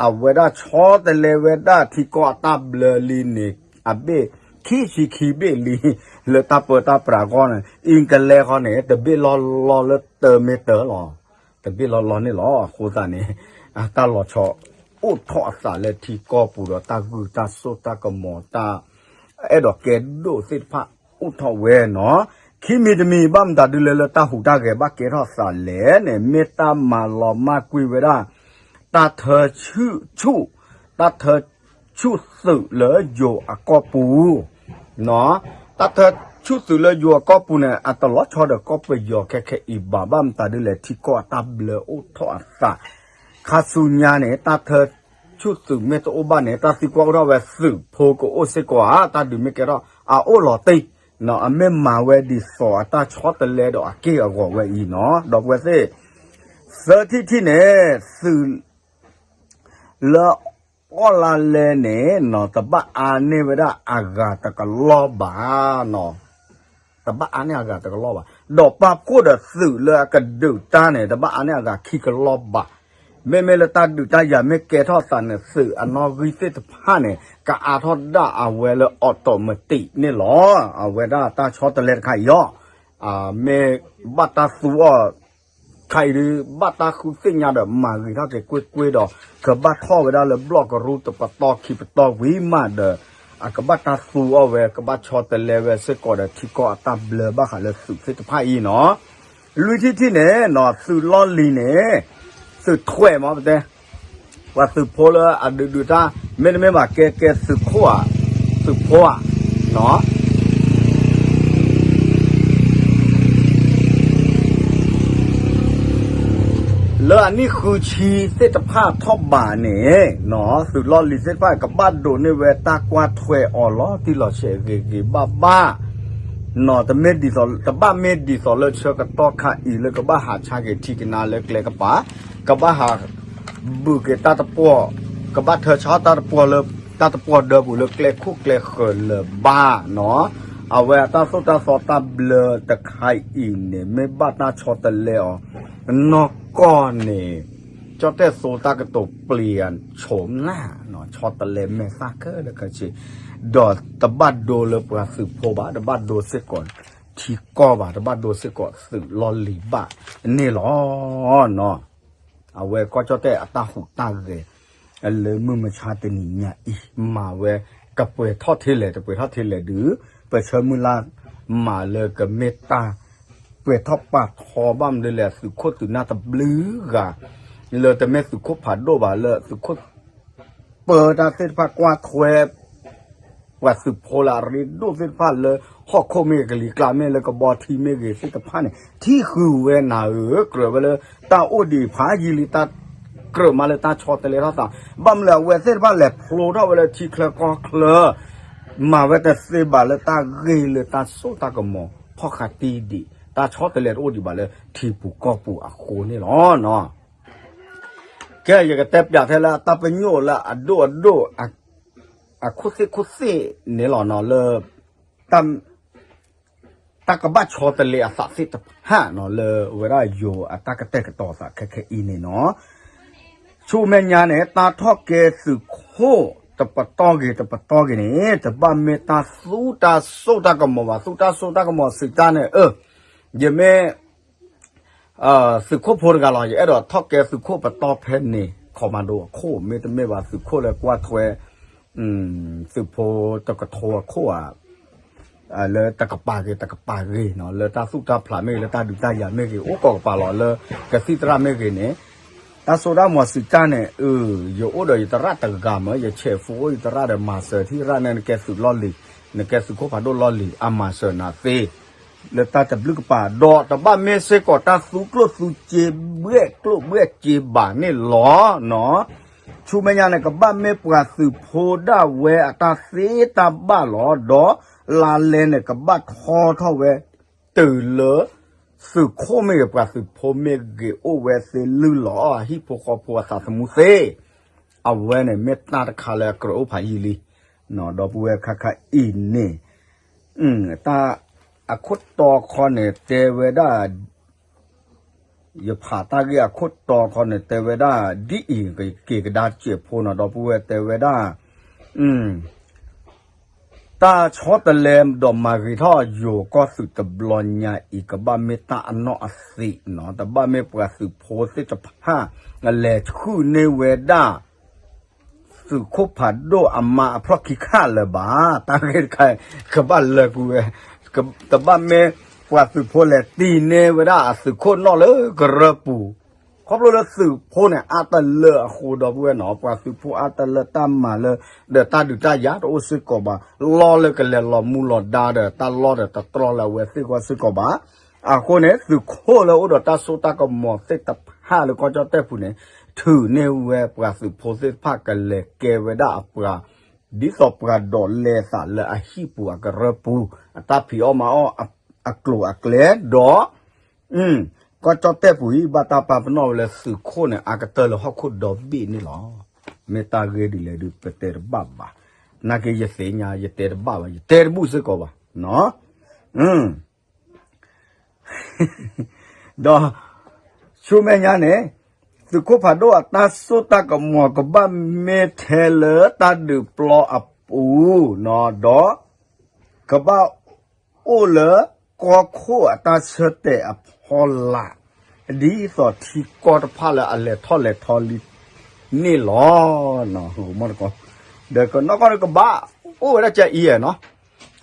အဝဲဒၣ်ဆီတလဲဝဲဒၣ်ထံကီၢ်အတၢ်ဘျၢလံန့ၣ် အဘ့ၣ်ခံဆံခံဘ့ၣ်လံ လၢတၢ်ပၢတၢ်ပြးအဂီၢ်န့ၣ် England ဃီန့ၣ် တဘ့ၣ်လီၢ်လီၢ်လၢတၢ်မ့ၢ်တၢ်လီၤ. တဘ့ၣ်လီၢ်လီၢ်န့ၣ်လီၤ. အဃိသတးန့ၣ် အတၢ်လီၤဆီအိၣ်ထီၣ်အသးလၢထံကီၢ်ပူၤဒီး တၢ်ဂုၢ်တၢ်စိၣ်တၢ်ကမီၤ တၢ်အဲၣ်ဒိးကဲဒိၣ်သ့ၣ်တဖၣ်အိၣ်ထီၣ်ဝဲနီၤ. ခံမံၤတမံၤ ဘၣ်မတၤဒုလဲၣ်လၢ တၢ်ဟူးတၢ်ဂဲၤဘၣ်ကဲထီၣ်သးလဲၣ်န့ၣ် မ့ၢ်တၢ်မၤလီၤမၢ်ကွံာ်ဝဲဒၣ် တၢ်ထၢဆူၣ် တၢ်ထၢဆူၣ်သုးလၢယိၤအကီၢ်ပူၤ တၢ်ထၢဆူၣ်သုးလၢယိၤအကီၢ်ပူၤန့ၣ် အတလီၤဆီဒီးကီၢ်ပယီၤခဲခဲအံၤဘၣ်. ဘၣ်မတၤဒုလဲၣ် ထံကီၢ်အတၢ်ဘျၢအိၣ်ထီၣ်အသး ခါဆူညါန့ၣ် တၢ်ထၢဆူၣ်သုးမ့ၢ်တအိၣ်ဘၣ်န့ၣ် တၢ်သံကွၢ်အိၣ်ထီၣ်ဝဲ သုးဖိကအိၣ်စ့ၢ်ကီးဧါ, တၢ်ဒုးမ့ၢ်ကဲထီၣ် အအိၣ်လီၤတံၢ်နီၤ. အမ့ၢ်မၤဝဲဒ်သိးအတၢ်ဆီတလဲဒီးအက့ၢ်အဂီၤဝဲအံၤနီၤ. ဒီပုၢ်ဝဲၢ်သ့ၣ် သၢထံၣ်တထံၣ်န့ၣ် သုး လၢအီၣ်လါလဲန့ၣ်နီၤ တဘၣ်အါန့ၢ်ဝဲဒၣ်အဂၤတကလီၢ်ဘၣ်နီၤ. တဘၣ်အါန့ၢ်အဂၤတကလီၢ်ဘၣ်. ဒီးပာ်ဖှိၣ်ဒီးသုးလၢအကဒုးတၢ်န့ၣ် တဘၣ်အါန့ၢ်အဂၤခံကလီၢ်ဘၣ်. မ့မ့ၢ်လၢတၢ်ဒုးတၢ်ယၤမ့ၢ်ကဲထီၣ်သးန့ၣ် သုးအနီၣ်ဂံၢ်သ့ၣ်တဖၣ်န့ၣ် ကအါထီၣ်ဒၣ်အဝဲလၢ automatic န့ၣ်လီၤ. အဝဲဒၣ်တၢ်ဆီတလဲတခါအံၤအီၤ မ့ၢ်ဘၣ်တၢ်သူအီၤ ခါအံၤဒုး ဘၣ်တၢ်ဃုသ့ၣ်ညါဒီး မၤဂ့ၤထီၣ်က့ၤကွ့ၢ်ကွ့ၢ်ဒီး ကဘၣ်ထီၣ်ဝဲဒၣ်လၢဘျီၣ်ကရူၢ်တပတီၢ်ခံပတီၢ်ဝံၤမးဒီး အကဘၣ်တၢ်သူအီၤဝဲ ကဘၣ်ဆီတလဲဝဲစ့ၢ်ကီးဒီး ထံကီၢ်အတၢ်ဘျၢဘၣ်ဃးလၢသုးသ့ၣ်တဖၣ်အံၤနီၤ. လွံၢ်ထံၣ်တထံၣ်န့ၣ်နီၤ သုးလီၢ်လံၤန့ၣ် သုးထွဲမးပတဲ ပှၤသုးဖိလၢအဒုးဒုးတၢ် မ့တမ့ၢ်ဘၣ်ကဲကဲသုးခိၣ်ဧါ, သုးဖိဧါ, နီၤ လၢအနံၣ်ဃုဆံသ့ၣ်တဖၣ်ထီၣ်ဘးန့ၣ်နီၤ သုးလီၢ်လံၤသ့ၣ်တဖၣ် ကဘၣ်ဒိးန့ၢ်ဝဲတၢ်ကွၢ်ထွဲအီၤလီၤတံၢ်လီၤဆဲးဂ့ၤဂ့ၤဘၣ်ဘၣ်နီၤ. တမ့ၢ်ဒ်သိး တဘၣ်မ့ၢ်ဒ်သိးလၢဆၢကတီၢ်ခါအံၤလၢကဘၣ်ဟးဆါက့ၤထံကနါလၢကျဲကပၤ, ကဘၣ်ဟးဘုးက့ၤတၢ်တပှီၢ် ကဘၣ်ထၢဆါတၢ်တပှီၢ်လၢ တၢ်တပှီၢ်ဒၢပူၤလၢကျဲခိၣ်ကျဲဃၢၤလၢၤဘၣ်နီၤ. အဝဲအတၢ်သိၣ်တၢ်သီတၢ်ဘျၢတခါအံၤန့ၣ် မ့ၢ်ဘၣ်တၢ်ဆီတလဲအီၤ နီၢ်ကီၢ်န့ၣ် ကၠီၣ်တဲၣ်သိတၢ်ကတိၤပျံၤအဆိးနၢ်, ဆီတလဲမဲာ်သၣ်ခဲလၢာ်ခဲဆ့, ဒီးတဘၣ်ဒိလၢပှၤသုးဖိဘၣ်, တဘၣ်ဒိစ့ၢ်ကီးထံကီၢ်ဘၣ်, တဘၣ်ဒိစ့ၢ်ကီးသုးလီၢ်လံၤဘၣ်န့ၣ်လီၤ. အဝဲကီၢ်ကၠီၣ်တဲၣ်အတၢ်ဟူးတၢ်ဂဲၤ လၢမုၢ်မဆါတနံၤညါအံၤ မၤဝဲကပှဲၤထီၣ်ထဲလဲၣ် တပှဲၤထီၣ်ထဲလဲၣ်ဒုး ပဆၢမုၢ်လၢ်မးလၢကမ့ၢ်တၢ် ပှဲၤထီၣ်ပာ်ထီဘၣ်မနုၤလဲၣ် သုးခိၣ်သုးနၢ်တဘျုးဂၤ လၢတမ့ၢ်သုးခိၣ်ဖးဒိၣ်ဘၣ် လၢသုးခိၣ်ပၢတၢ်သ့ၣ်တဖၣ်ကွၢ်ထွဲ ပှၤသုးဖိလၢအရ့ဒိၣ်သ့ၣ်တဖၣ်လၢ ဟီၣ်ခိၣ်မ့ၢ်ဂ့ၤ ကလံၤကျါမ့ၢ်လၢကဘီထံမ့ၢ်ဂ့ၤသ့ၣ်တဖၣ်န့ၣ် ထံၣ်ဃုာ်ဝဲနၤဧၢ ကြၢးဝဲလၢတၢ်အိၣ်ဒံးဖးယံာ်လံ တၢ်ကြၢးမးလၢတၢ်ဆီတလဲထီၣ်သး ဘၣ်မနုၤအဝဲသ့ၣ်တဖၣ်လဲၤဖျိထီၣ်ဝဲလၢထံချၢကီၢ်ချၢ မၤဝဲတသ့ဘၣ်လၢတၢ်ဂ့ၢ်လၢတၢ်စိတၢ်ကမီၤ ဖီၣ်ဃာ်တံၢ်ဒံး တၢ်ဆီတလဲတအိၣ်ဒံးဘၣ်လၢထံပူၤကီၢ်ပူၤအဃိန့ၣ်လီၤ. ကဲ ယကတဲပျးထဲလၢအတၢ်ပညိၣ်လၢအဒိၣ်အဒိၣ် အခိၣ်သ့ၣ်ခိၣ်သ့ၣ်န့ၣ်လီၤနီၤ လၢ တၢ်ကဘၣ်ဆီတလဲအသးသ့ၣ်တဖၣ်နီၤ လၢဝဲဒၣ်ယိၤအတၢ်ကတဲာ်ကတီၤသးခဲခဲအံၤန့ၣ်နီၤ ဆူမဲာ်ညါန့ၣ် တၢ်ထီၣ်ကဲသုးခိၣ်တပတီၢ်ဂ့ၤတပတီၢ်ဂ့ၤန့ၣ် တဘၣ်မ့ၢ်တၢ်သူတၢ်စိတၢ်ကမီၤဘၣ် သူတၢ်စိတၢ်ကမီၤစံးတၢ်န့ၣ် အၢ ယမ့ၢ် သုးခိၣ်ဖိတဂၤလီၤ ယအဲၣ်ဒိးထီၣ်ကဲသုးခိၣ်ပတီၢ်ဖဲန့ၣ် ခီမၤဒိအခိၣ် မ့တမ့ၢ်ဘၣ်သုးခိၣ်လၢကွၢ်ထွဲ သုးဖိတကထိအခိၣ်ဧါ လၢတကပၤဂ့ၤတကပၤဂ့ၤနီၤ လၢတၢ်သူၣ်တၢ်ဖျးမ့ၢ်ဂ့ၤ လၢတၢ်ဒုးတၢ်ယၤမ့ၢ်ဂ့ၤ အိၣ်ကိးကပၤလီၤ လၢကသံၣ်သရၣ်မ့ၢ်ဂ့ၤန့ၣ် တၢ်စိတၢ်ကမီၤစံးတၢ်န့ၣ် အၢ ယအိၣ်ဒီးယသရၣ်တဂၤမး ယဆဲးဖိအိၣ်ယသရၣ်ဒီးမၤစၢၤထံၣ်ရၣ်န့ၣ် နကဲသုးလီၢ်လံၤ နကဲသုးခိၣ်ဖးဒိၣ်လီၢ်လံၤ အမၤစၢၤနၤသ့ လၢတၢ်တဘျုးကပၤ ဒီးတဘၣ်မ့ၢ်စ့ၢ်ကီးတၢ်သူကျိၣ်သူစ့ဘှဲၣ်ကျိၣ်ဘှဲၣ်စ့ဘၣ်န့ၣ်လီၤနီၤ ဆူမဲာ်ညါန့ၣ် ကဘၣ်မ့ၢ်ပှၤသုးဖိဒၣ်ဝဲအတၢ်သ့တၢ်ဘၣ်လီၤ ဒီးလါလဲန့ၣ် ကဘၣ်ထီထီၣ်ဝဲ တုၤလၢ သုးခိၣ်မ့ၢ်ဂ့ၤ ပှၤသုးဖိမ့ၢ်ဂ့ၤ အိၣ်ဝဲသ့လုၢ်လီၤ အဟံၣ်ဖိဃီဖိအသးသမူသ့ အဝဲန့ၣ်မ့ၢ်တၢ်တခါလၢအကြၢးအိၣ်ဖးယံာ်လံ ဒီပုၢ်ဝဲၢ်ခါခါအံၤန့ၣ် တၢ်အခိၣ်တီခီန့ၣ်တဲဝဲဒၣ် ယဖးတၢ်ဂ့ၢ်အခိၣ်တီခီန့ၣ် တဲဝဲဒၣ် ဒ်အံၤ ကက့ၤကဒါစဲးဖိနီၤ ဒီပုၢ်ဝဲၢ်တဲဝဲဒၣ် တၢ်ဆီတလဲဒီးမၤဂ့ၤထီၣ်ယိၤကီၢ်သုးတဘျီညါအံၤ ကဘၣ်မ့ၢ်တၢ်အနီၢ်အသံးနီၤ တဘၣ်မ့ၢ်ပှၤသုးဖိသ့ၣ်တဖၣ် လဲၤဆှုၣ်န့ၢ်ဝဲဒၣ် သုးခိၣ်ဖးဒိၣ်အမါအဖျီၣ်ခံခါလၢၤဘၣ်. တၢ်ဂ့ၢ်တခါ ကဘၣ်လၢကွံာ်ဝဲ, တဘၣ်မ့ၢ်ပှၤသုးဖိလဲၤတံၢ်န့ၢ်ဝဲဒၣ်အသုးခိၣ်နီၣ်လၢကရၢပူၤ, ခီဖျိလၢသုးဖိန့ၣ် အါတလၢအဃိဒီပုၢ်ဝဲၢ်နီၤ, ပှၤသုးဖိအါတလၢတၢ်မၤလၢ ဒီးတၢ်ဒုးတၢ်ယၤတအိၣ်စ့ၢ်ကီးဘၣ်, လီၢ်လၢကလဲၤလီၤမူလီၤဒါဒီးတၢ်လီၢ်ဒီးတတြီလၢအဝဲသ့ၣ်ဂီၢ်စ့ၢ်ကီးဘၣ်. အဃိန့ၣ် သုးခိၣ်လၢအိၣ်ဒီးတၢ်စိတၢ်ကမီၤသ့ၣ်တဖၣ်လၢကီၢ်ကၠီၣ်တဲၣ်ပူၤန့ၣ် ထုးန့ၢ်ဝဲပှၤသုးဖိသ့ၣ်တဖၣ်ကလဲၤကဲဝဲဒၣ်အပှၤ ဒ်သိးပှၤဒိးလဲအသးလၢအဟံၣ်ပူၤအကရၢပူၤ အတၢ်ဖံးအီၣ်မၤအီၣ်အကျိၤအကျဲဒီး ကီၢ်ကၠီၣ်တဲၣ်ပူၤအံၤ ဘၣ်တၢ်ပာ်ပနီၣ်ဝဲလၢသုးခိၣ်န့ၣ် အါကတၢၢ်လၢဟီၣ်ခိၣ်ဒီဘ့ၣ်န့ၣ်လီၤ. မ့ၢ်တၢ်ဂ့ၢ်ဒ်လဲၣ်ဒုး ပတဲတဘၣ်ဘၣ်. နာ်က့ယသ့ၣ်ညါ ယတဲတဘၣ်ဘၣ် ယတဲတဘူၣ်စ့ၢ်ကီးဘၣ်. ဒီး ဆူမဲာ်ညါန့ၣ် သုးခိၣ်ဖးဒိၣ်အတၢ်စိတၢ်ကမီၤကဘၣ်မ့ၢ်ထဲလၢတၢ်ဒုးပျီအပူၤ ဒီး ကဘၣ်အိၣ်လၢကီၢ်ခိၣ်အတၢ်ဆၢတဲာ်အဖီလာ် ဒ်သိးထံကီၢ်တဖၣ်လၢအလဲၤထီၣ်လဲၤထီလံန့ၣ်လီၤ. ဒီးကနီၢ်ကီၢ်န့ၣ်ကဘၣ်အိၣ်ဝဲဒၣ်ကအံၤနီၤ,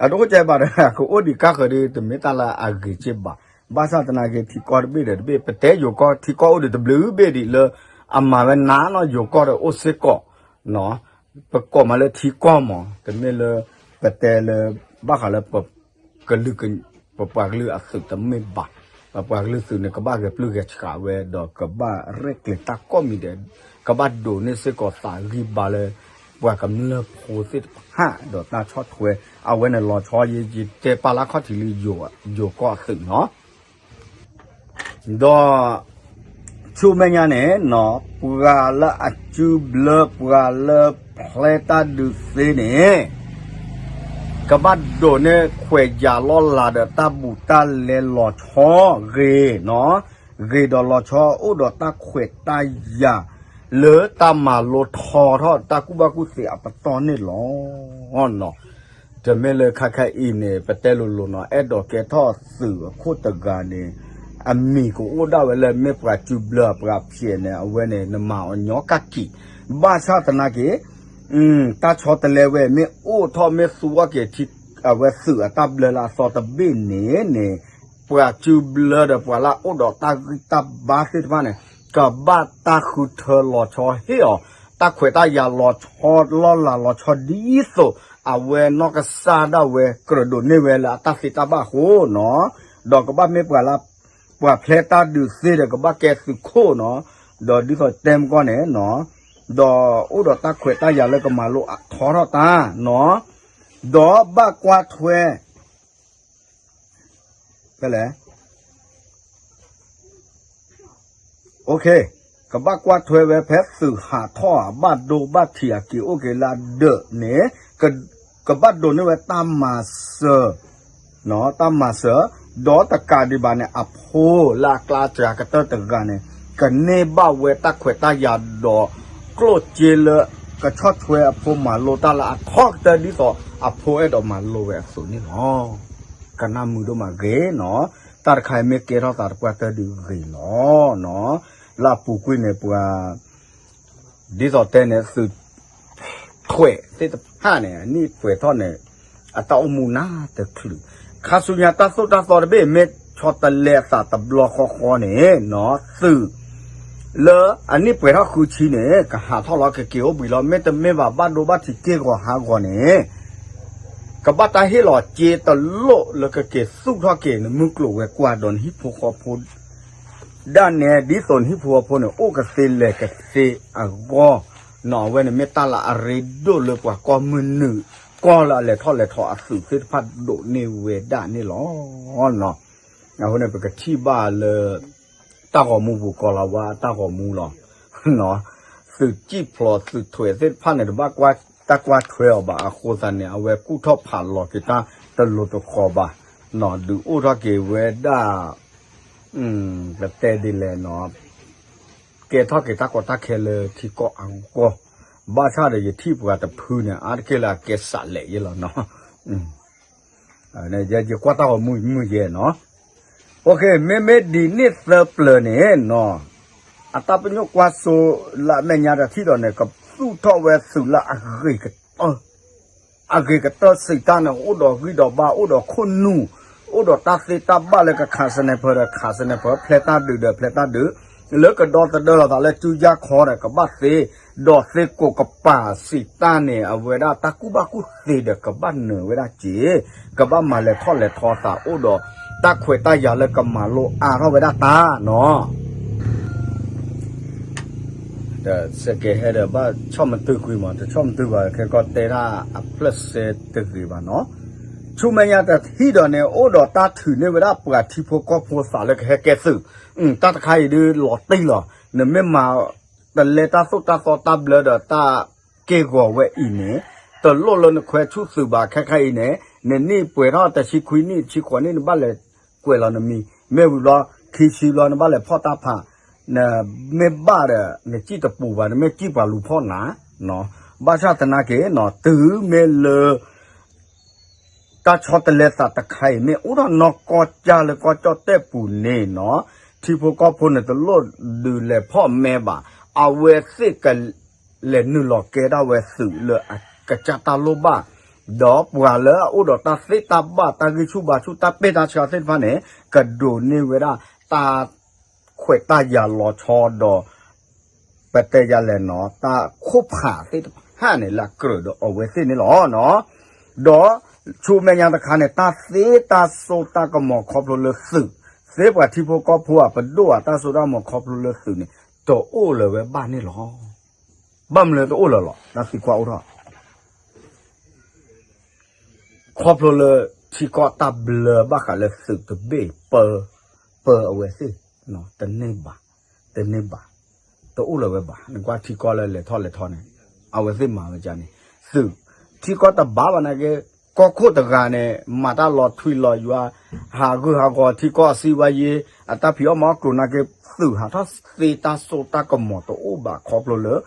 အဒိကဲဘၣ်ဒီး ကအိၣ်ဒံးကါဃၢၤဒီး တမ့ၢ်တၢ်လၢအဂ့ၤက့ဘၣ်. ဘၣ်ဆၣ်သနာ်က့ ထံကီၢ်တဘ့ၣ်ဒီးတဘ့ၣ် ပတဲယိၤကီၢ်ထံကီၢ်အိၣ်ဒီးတဘျုးဘ့ၣ်ဒံးလၢ အမၤဝဲနၤနီၤ ယိၤကီၢ်ဒီးအိၣ်စ့ၢ်ကီး ပကိးမးလၢထံကီၢ်မး တမ့ၢ်လၢ ပတဲလၢ ဘၣ်ဃးလၢ ကလုာ် ပပှၤကလုာ်အသုးတမ့ၢ်ဘၣ်. ပပှၤကလုာ်သုးန့ၣ် ကဘၣ်ဂဲၤပျုၢ်ဂဲၤဆှးဝဲ ဒီးကဘၣ်ရဲၣ်ကျဲၤတၢ်ကိးမံၤဒဲး ကဘၣ်ဒိးန့ၢ်စ့ၢ်ကီးသးဂံၢ်ဘါလၢ ပှၤကမျၢၢ်ဖိသ့ၣ်တဖၣ် ဒီးတၢ်ဆီၣ်ထွဲ အဝဲန့ၣ်လီၤဆီ ယတဲပာ်လၢခီၣ်ထံးလံ ယိၤကီၢ်အသုးနီၤ. ဒီး ဆူမဲာ်ညါန့ၣ်နီၤ ပှၤလၢအစုဘျၢ ပှၤလၢဖျဲးတၢ်ဒုးသ့န့ၣ် ကဘၣ်ဒိးန့ၢ်ခွဲးယာ်လီၢ်လၤဒီးတၢ်ဘူးတၢ်လဲလီၤဆီဂ့ၤနီၤ, ဂ့ၤဒီးလီၤဆီအိၣ်ဒီးတၢ်ခွဲးတၢ်ယာ် လၢတၢ်မၤလိထီထီၣ်တၢ်ကူၣ်ဘၣ်ကူၣ်သ့အပတီၢ်န့ၣ်လီၤ. တမ့ၢ်လၢခဲခါအံၤန့ၣ် ပတဲလိၤလိၤနီၤ အဲၣ်ဒိးကဲထီၣ်သုးအခိၣ်တဂၤန့ၣ် အမံၤကအိၣ်ဒၣ်ဝဲလၢမ့ၢ်ပှၤစုဘျၢအပှၤဖျဲးန့ၣ် အဝဲန့ၣ် နမၤအီၤညီကၣ်ကံၣ်, ဘၣ်ဆၣ်သနာ်က့ တၢ်ဆီတလဲဝဲ မ့ၢ်အိၣ်ထီၣ်မ့ၢ်သူဝဲက့ၤထံ အဝဲသုးအတၢ်ဘျၢလၢအသီတဘ့ၣ်န့ၣ်န့ၣ် ပှၤစုဘျၢဒီးပှၤလၢအအိၣ်ဒီးတၢ်ဂံၢ်တၢ်ဘါသ့ၣ်တဖၣ်န့ၣ် ကဘၣ်တၢ်ဃုထၢလီၤဆီဟ့ၣ်အီၤ တၢ်ခွဲးတၢ်ယာ်လီၤဆီလီၢ်လၤလီၤဆီဒ်သိး အဝဲနီၢ်ကစၢ်ဒၣ်ဝဲကြၢးဒိးန့ၢ်ဝဲလၢအတၢ်သ့တၢ်ဘၣ်အဃိနီၤ, ဒီးကဘၣ်မ့ၢ်ပှၤလၢ ပှၤဖျဲးတၢ်ဒုးသ့ဒီး ကဘၣ်ကဲသုးခိၣ်နီၤ, ဒီးဒ်သိးတဲမကီၢ်န့ၣ်နီၤ, ဒီးအိၣ်ဒီးတၢ်ခွဲးတၢ်ယာ်လၢကမၤလိအထီထီၣ်တၢ်နီၤ, ဒီးဘၣ်ကွၢ်ထွဲ ဖဲလဲၣ် ကဘၣ်ကွၢ်ထွဲဝဲဖဲသုးဟးထီၣ်ဧါ ဘၣ်ဒိဘၣ်ထံးအက့ၤအိၣ်က့ၤလၢအဒၢးန့ၣ် ကဘၣ်ဒိးန့ၢ်ဝဲတၢ်မၤစၢၤ တၢ်မၤစၢၤ, ဒီးတကးဒံးဘၣ်န့ၣ် အဖိလၢအကျါစှၤကတၢၢ်တဂၤန့ၣ် ကန့ၢ်ဘၣ်ဝဲတၢ်ခွဲးတၢ်ယာ်ဒီး ကျိၣ်စ့လၢကဆီၣ်ထွဲအဖိမၤလိတၢ်လၢအထီကတၢၢ်ဒ်သိးအဖိအဲၣ်ဒိးမၤလိဝဲအသိးန့ၣ်လီၤ. ကနၣ်မုာ်ဒိၣ်မးဂ့ၤနီၤ, တၢ်တခါအံၤမ့ၢ်ကဲထီၣ်သးတပှၢ်တၢၢ်ဒုးဂ့ၤလီၤနီၤ, လၢအပူၤကွံာ်န့ၣ်ပှၤ ဒ်သိးတဲန့ၣ် သုးထွဲးသ့ၣ်တဖၣ်န့ၣ် အနံၣ်ပှဲၤထီၣ်န့ၣ် အတၢ်အိၣ်မူနးတချုး, ခါဆူညါတၢ်သိၣ်တၢ်သီတဘ့ၣ် မ့ၢ်ဆီတလဲအသးတဘျီဃီဃီန့ၣ်နီၤ သုး လၢအနံၣ်ပှဲၤထီၣ်ဃုဆံန့ၣ် ကဟးထီၣ်လီၤ ကက့ၤအိၣ်ဘှံးလီၤ, မ့တမ့ၢ်ဘၣ် ဘၣ်ဒိဘၣ်ထံးက့ၢ်ဂီၤဟးဂီၤန့ၣ် ကဘၣ်တၢ်ဟ့ၣ်လီၤစ့တလိၣ်လၢကက့ၤသူၣ်ထီၣ်က့ၤ နမုၢ်ကျိၤဝဲၤကွာ်ဒီးနဟံၣ်ဖိဃီဖိ ဒၣ်နဲ ဒ်သိးနဟံၣ်ဖိဃီဖိန့ၣ် အိၣ်ကသ့လဲၤကသ့အဂီၢ်နီၤ, အဝဲန့ၣ်မ့ၢ်တၢ်လၢအရ့ဒိၣ်လၢပှၤကီၢ်မုၢ်နုာ် ကီၢ်လၢအလဲၤထီၣ်လဲၤထီအသုးသ့ၣ်တဖၣ်ဒိးန့ၢ်ဝဲဒၣ်န့ၣ်လီၤ. အဃိန့ၣ် ပကထံၣ်ဘၣ်လၢ တၢ်ဂီၤမူပူၤကီၤလၤဝါတၢ်ဂီၤမူလီၤ. သုးကံၣ်ဖျိးသုးထွဲးသ့ၣ်တဖၣ်န့ၣ် တဘၣ်ကွၢ်တၢ်ကွၢ်ထွဲအီၤဘၣ်အဃိသတးန့ၣ် အဝဲကူၣ်ထီၣ်ဖးလီၤက့ၤတၢ်တလိၤတဃီၤဘၣ်, ဒုးအိၣ်ထီၣ်က့ၤဝဲဒၣ် ပတဲဒ်လဲၣ်နီၤ, ကဲထီၣ်က့ၤတၢ်ကီတၢ်ခဲလၢထံကီၢ်အဂီၢ်, ဘၣ်ဆၣ်ဒီးယထံၣ်ပှၤတဖုန့ၣ် အါတက့ၢ်လၢအကဲစးလဲးယဲလီၤနီၤ. ယကွၢ်တၢ်ဂီၤမူမုၢ်ယဲနီၤ, မ့မ့ၢ်ဒ်န့ၣ်သၢပျၢၤန့ၣ်နီၤ, အတၢ်ပညိၣ်ကွၢ်စိလၢအမဲာ်ညါတထံၣ်ဒီးန့ၣ် ကသူၣ်ထီၣ်ဝဲသုးလၢအဂ့ၤကတၢၢ် အဂ့ၤကတၢၢ်စံးတၢ်န့ၣ် အိၣ်ဒီးဂံၢ်ဒီးဘါ အိၣ်ဒီးခိၣ်နူာ် အိၣ်ဒီးတၢ်သ့တၢ်ဘၣ်လၢကခး sniper ဒီးခး sniper ဖျဲးတၢ်ဒုးဒီးဖျဲးတၢ်ဒုး လၢကဒီသဒၢလီၤသးလၢကၠူယၢ်ခီဒီးကဘၣ်သ့, ဒီးသ့ကိးကပၤစံးတၢ်န့ၣ် အဝဲဒၣ်တၢ်ကူၣ်ဘၣ်ကူၣ်သ့ဒီးကဘၣ်နၢၤဝဲဒၣ်စ့, ကဘၣ်မၤလဲၤထီၣ်လဲၤထီသးအိၣ်ဒီး တၢ်ခွဲးတၢ်ယာ်လၢကမၤလိအါထီၣ်ဝဲဒၣ်တၢ်နီၤ ဒီးစကဲးဟဲဒီးဘၣ်ဆီၣ်မတုၤကွံာ်မး တဆီၣ်မတုၤဘၣ် ခဲကီၢ်တဲဒၣ်အဖျၢၣ်စဲတဂ့ၤဘၣ်နီၤ, ဆူမဲာ်ညါတထံၣ်ဒီးန့ၣ် အိၣ်ဒီးတၢ်ထုးန့ၢ်ဝဲဒၣ်ပှၤထံဖိကီၢ်ဖိသးလၢကဟဲကဲသုး, တၢ်တခါအံၤဒုးလီၤတံၢ်လီၤ, နမ့ၢ်မၤတလဲတၢ်သိၣ်တၢ်သီတၢ်ဘျၢဒီးတၢ် က့ၢ်ဂီၤဝဲအံၤန့ၣ်, တလိၣ်လၢနခွဲဆူၣ်သုးဘၣ်ခဲခါအံၤန့ၣ်, နနံၣ်ပှဲၤထီၣ်တဆံခွံနံၣ် တဆံဃိးနံၣ် နဘၣ်လဲၤကွဲးလီၤနမံၤ, မ့ၢ်ဝံၤဘျီ ခံဆံဘျီ နဘၣ်လဲၤဖီၣ်တၢ်ဖး, နမ့ၢ်ဘၣ်ဒီး နစံၣ်တပူၤဘၣ်, နမ့ၢ်စံၣ်ပှၤလူၤဖီၣ်နၤ, ဘၣ်ဆၣ်သနာ်က့နီၤ တုၤမ့ၢ်လၢ တၢ်ဆီတလဲသးတခါအံၤ မ့ၢ်အိၣ်ထီၣ်နီၢ်ကီၢ်ကၢ်လၢကီၢ်ကၠီၣ်တဲၣ်ပူၤန့ၣ်နီၤ, ထံဖိကီၢ်ဖိန့ၣ် တလိၣ်ဒုးလဲၤဖီၣ်မဲဘၣ်, အဝဲသ့ၣ်က လဲၤနုာ်လီၤကဲဒၣ်ဝဲသုးလၢအကစၢ်တၢ်လိၣ်ဘၣ်, ဒီးပှၤလၢအအိၣ်ဒီးတၢ်သ့တၢ်ဘၣ် တၢ်ဂံၢ်ဆူၣ်ဘါဆူၣ် တၢ်ပ့ၢ်တၢ်ဆှၢသ့ၣ်တဖၣ်န့ၣ် ကဒိးန့ၢ်ဝဲဒၣ်တၢ်ခွဲးတၢ်ယာ်လီၤဆီဒီး ပတဲယၤလဲၣ်နီၤ တၢ်ခိၣ်ဖးသ့ၣ်တဖၣ်န့ၣ် လၢအကြၢးဒီးအဝဲသ့ၣ်န့ၣ်လီၤနီၤ. ဒီးဆူမဲာ်ညါတခါန့ၣ် တၢ်သ့တၢ်စိတၢ်ကမီၤခီဖျိလၢသုး, သ့ပှၤထံဖိကီၢ်ဖိအပဒိၣ်အတၢ်စိတၢ်ကမီၤခီဖျိလၢသုးန့ၣ် တအိၣ်လၢၤဝဲဘၣ်န့ၣ်လီၤ. ဘၣ်မနုၤတအိၣ်လၢၤလီၤ တၢ်သံကွၢ်အိၣ်ထီၣ် ခီဖျိလၢထံကီၢ်တၢ်ဘျၢဘၣ်ဃးလၢသုးတဘ့ၣ် ပၢအဝဲသ့ၣ် တန့ၢ်ဘၣ်, တ တန့ၢ်ဘၣ်, တအိၣ်လၢၤဝဲဘၣ်. နကွၢ်ထံကီၢ်လၢလဲၤထီၣ်လဲၤထီန့ၣ် အဝဲသ့ၣ်မၤဝဲဒ်န့ၣ်, သုး, ထံကီၢ်တဘၣ်ဘၣ်နာ်က့, ကီၢ်ခိၣ်တဂၤန့ၣ် မၤတၢ်လီၤထွံလီၤယွၤ, ဟးဂူာ်ဟးဂီၤထံကီၢ်အစံးဝဲယ့, အတၢ်ဖံးအီၣ်မၤအီၣ်ကျိၤနာ်က့, သုးဟးထီၣ်သ့တၢ်စိတၢ်ကမီၤတအိၣ်ဘၣ်ခီဖျိလၢ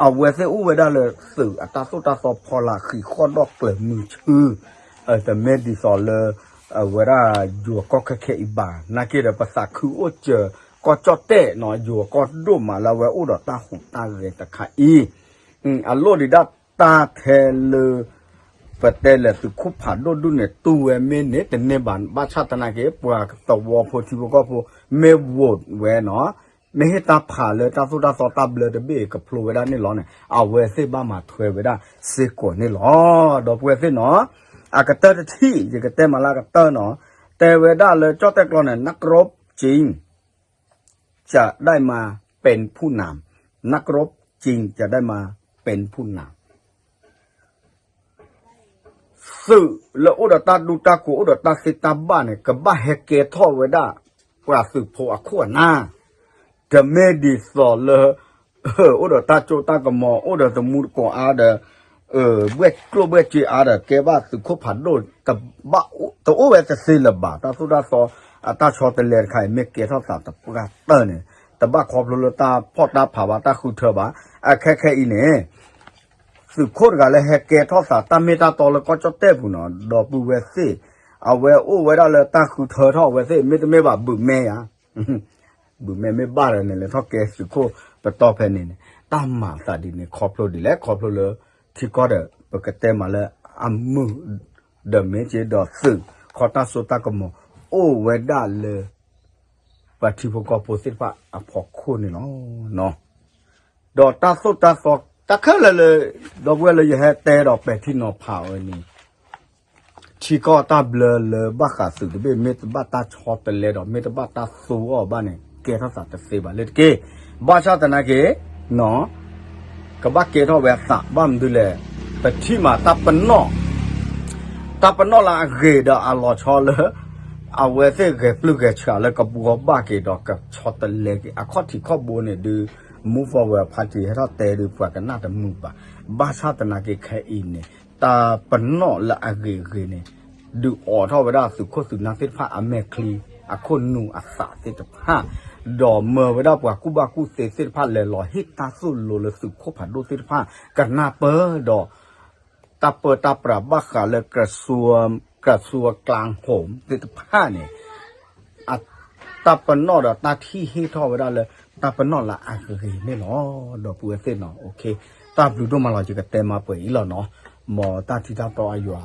အဝဲသ့ၣ်အိၣ်ဝဲဒၣ်လၢသုးအတၢ်သိၣ်တၢ်သီဖီလာ်ဃံးဃီၣ်ဒီၣ်ကျၢၤမုဆူ, တမ့ၢ်ဒ်သိးလၢ အဝဲဒၣ်ယိၤကီၢ်ခဲခဲအံၤဘၣ်. နာ်က့ဒီး ပသးခုအိၣ်စၢၤ ကီၢ်ကၠီၣ်တဲၣ်နီၤ, ယိၤကီၢ်ဒိၣ်မးလၢအဝဲအိၣ်ဒီးတၢ်ဟူးတၢ်ဂဲၤတခါအံၤ, အလိၣ်ဒံးဒၣ်တၢ်ထဲလၢ ပတဲလဲၤသုးခိၣ်ဖးဒိၣ်ဒူၣ်န့ၣ် တူၢ်ဝဲမ့ၢ်န့ၣ်တန့ၢ်ဘၣ်. ဘၣ်ဆၣ်သနာ်က့ ပှၤသဝီဖိထံဖိကီၢ်ဖိ မ့ၢ် vote ဝဲနီၤ, မ့ၢ်ဟ့ၣ်တၢ်ဖးလၢတၢ်သိၣ်တၢ်သီတၢ်ဘျၢတဘ့ၣ်ကဖျိဝဲဒၣ်န့ၣ်လီၤန့ၣ် အဝဲသ့ၣ်ဘၣ်မၤထွဲဝဲဒၣ်စ့ၢ်ကီးန့ၣ်လီၤ. ဒီပုၢ်ဝဲၢ်သ့ၣ်နီၤ, အကတၢၢ်တထံၣ် ယကတဲမးလၢအကတၢၢ်နီၤ, တဲဝဲဒၣ်လၢကၠီၣ်တဲၣ်ကျိာ်န့ၣ် นักรบจริง จะได้มาเป็นผู้นำ, นักรบจริง จะได้มาเป็นผู้นำ သုးလၢအိၣ်ဒီးတၢ်ဒူတၢ်ကိးအိၣ်ဒီးတၢ်သ့တၢ်ဘၣ်န့ၣ် ကဘၣ်ဟဲကဲထီၣ်ဝဲဒၣ် ပှၤသုးဖိအခိၣ်အနၢ်, တမ့ၢ်ဒ်သိးလၢ အိၣ်ဒီးတၢ်စိတၢ်ကမီၤ အိၣ်ဒီးတမူတကိးအါဒီး ဘှဲၣ်ကျိၣ်ဘှဲၣ်စ့အါဒီး ကဲဘၣ်သုးခိၣ်ဖးဒိၣ် တအိၣ်ဝဲတသ့လၢၤဘၣ်. တၢ်သိၣ်တၢ်သီအတၢ်ဆီတလဲတခါအံၤ မ့ၢ်ကဲထီၣ်သးတပှၢ်တၢၢ်န့ၣ် တဘၣ်ခီဖျိလၢတၢ်ဖီၣ်တၢ်ဖးဘၣ် တၢ်ဃုထၢဘၣ်. အခဲခဲအံၤန့ၣ် သုးခိၣ်တဂၤလၢဟဲကဲထီၣ်သးတၢ်မ့ၢ်တၢ်တီလၢကီၢ်ကၠီၣ်တဲၣ်ပူၤနီၤ ဒီပုၢ်ဝဲၢ်သ့ၣ်, အဝဲအိၣ်ဝဲဒၣ်လၢတၢ်ဃုထၢထီၣ်အဝဲသ့ၣ် မ့တမ့ၢ်ဘၣ်ဘုးမဲယါ ဘုးမဲမ့ၢ်ဘၣ်ဒီးန့ၣ် လဲၤထီၣ်ကဲသုးခိၣ်ပတီၢ်ဖဲန့ၣ်န့ၣ် တၢ်မၤအသးဒ်န့ၣ် ခီဖျိဒ်လဲၣ် ခီဖျိလၢ ထံကီၢ်ဒီး ပကတဲမးလၢအမုာ် ဒီးမ့ၢ်က့ဒီးသုးခီတၢ်စိတၢ်ကမီၤ အိၣ်ဝဲဒၣ်လၢ ပှၤထံဖိကီၢ်ဖိသ့ၣ်တဖၣ်အဖီခိၣ်န့ၣ်လီၤ. ဒီးတၢ်သိၣ်တၢ်သီ တၢ်ခဲလၢာ်လၢ ဒီပုၢ်ဝဲၢ်လၢယဟဲတဲဒီးပဲာ်ထံနီၤဖးဝဲန့ၣ် ထံကီၢ်တၢ်ဘျၢလၢဘၣ်ဃးသုးတဘ့ၣ် မ့ၢ်တဘၣ်တၢ်ဆီတလဲဒီး မ့ၢ်တဘၣ်တၢ်သူအီၤဘၣ်န့ၣ် ကဲထီၣ်သးတသ့ဘၣ်လၢတက့ၢ်. ဘၣ်ဆၣ်သနာ်က့ ကဘၣ်ကဲထီၣ်ဝဲအသး ဘၣ်မနုၤလဲၣ်, ပထံၣ်မးတၢ်ပနီၣ် တၢ်ပနီၣ်လၢအဂ့ၤဒီးအလီၤဆီလၢ အဝဲသ့ၣ်ဂဲၤပျုၢ်ဂဲၤဆှးလၢကဘှီဘၣ်က့ၤဒီးကဆီတလဲက့ၤ အခီၣ်ထံးခီၣ်ဘိန့ၣ်ဒုး Move Forward Party ဟဲထီၣ်တဲဒုး ပှၤကနၣ်တမုာ်ဘၣ်. ဘၣ်ဆၣ်သနာ်က့ခဲအံၤန့ၣ် တၢ်ပနီၣ်လၢအဂ့ၤအဂ့ၤန့ၣ် ဒုးအိးထီၣ်ဝဲဒၣ်သုးခိၣ်သုးနၢ်သ့ၣ်တဖၣ်အမဲာ်ချံ အခိၣ်နူာ်အသးသ့ၣ်တဖၣ် ဒီးမၢဝဲဒၣ်ပှၤကူၣ်ဘၣ်ကူၣ်သ့သ့ၣ်တဖၣ် လဲၤလီၤဟ့ၣ်တၢ်သိၣ်လိလၢသုးခိၣ်ဖးဒိၣ်သ့ၣ်တဖၣ် ကနၢ်ပၢၢ်ဒီး တၢ်ပၢတၢ်ပြးဘၣ်ဃးလၢ ကရၢၡူဝ်ကၠၢၣ်ဟိၣ်သ့ၣ်တဖၣ်န့ၣ် တၢ်ပနီၣ်ဒီးတၢ်ထံၣ်ဟ့ၣ်ထီၣ်ဝဲဒၣ်လၢ တၢ်ပနီၣ်လၢအဂ့ၤန့ၣ်လီၤ. ဒီပုၢ်ဝဲၢ်သ့ၣ်နီၤ တၢ်ဘျုးဒိၣ်မးလီၤ ယကတဲမးပှဲၤအံၤလီၤနီၤ. မ်တၢ်ထံတၢ်တီအယွၤ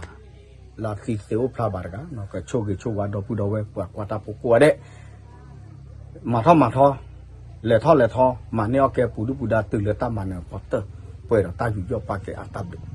လၢအသံသ့အိၣ်ဖျါဘၣ်တဂၤ ကဆိၣ်ဂ့ၤဆိၣ်ဝါဒီပုၢ်ဒီဝဲၢ်ပှၤကွၢ်တၢ်ဖိကိးဂၤဒဲး မၤထီၣ်မၤထီ လဲၤထီၣ်လဲၤထီ မၤန့ၢ်အီၣ်ကဲပူၤဒုၣ်ပူၤဒါတုၤလၢတၢ်မၤနၢၤအဖီတၢၢ် ပှဲၤဒီးတၢ်ယူးယီၣ်ပာ်ကဲအတၢ်ဘျုး